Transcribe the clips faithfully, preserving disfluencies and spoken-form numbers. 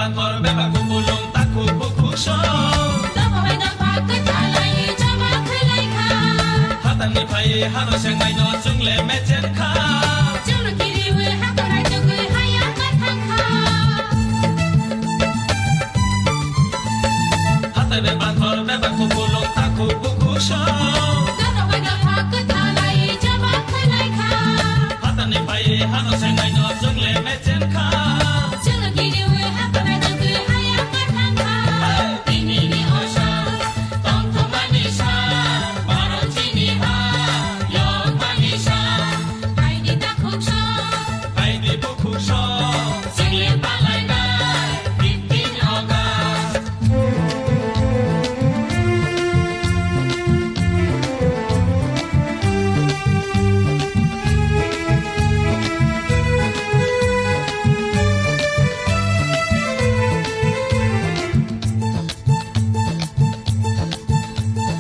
Hor bebak kupulung takhuk bukhuk so. Dopha bai dopha kwthalai jaba khwlai kha. Hatangni phai hano sengmai no chwng le mechen kha. Chwng kiriwi hakora chugwi haya kathang kha. Hatai bebak hor bebak kupulung takhuk bukhuk so. Dopha bai dopha kwthalai jaba khwlai kha. Hatangni phai hano sengmai no chwng le mechen kha. Chwng kiriwi hakora chugwi haya kathang kha. Hey! Tini ni osa, tongthokmani sa, baro chini ha, yokmani sa. Hai di takhuk so. Hai di bukhuk so. Single palai nai, fifteen August.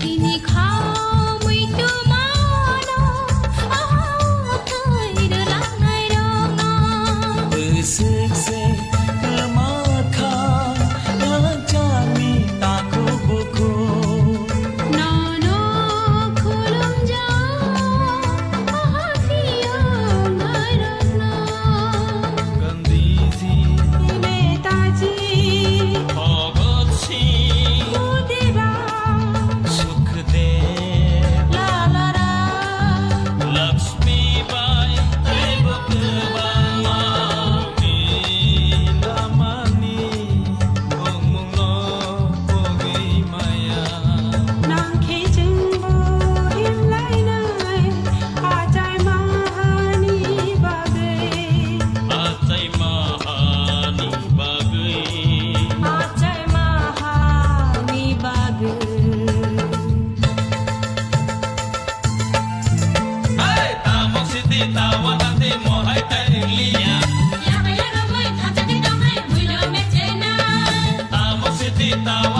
Tini kha muitu mano, aha thai rwlak nai rok no. Bwswk se kwma kha, rwchapni takhuk bukhuk. Nono khulumjak, aha phiyok nai rok no. Gandhiji, Netaji, Bhagat Singh, Khudiram, Sukhdev, Lala Ram, Lakshmi Bai, teibo kwbangma. Ni lamani tongmungno pogwi maya. Nang khe chwngbo himlainai, achai mahani bagwi. Achai mahani bagwi. Achai mahani bagwi. Hey, tamo siti tawa nati mohai tari liya. Yaba yaba bui thacha di tong hai bui lo me chena. Tamo siti tawa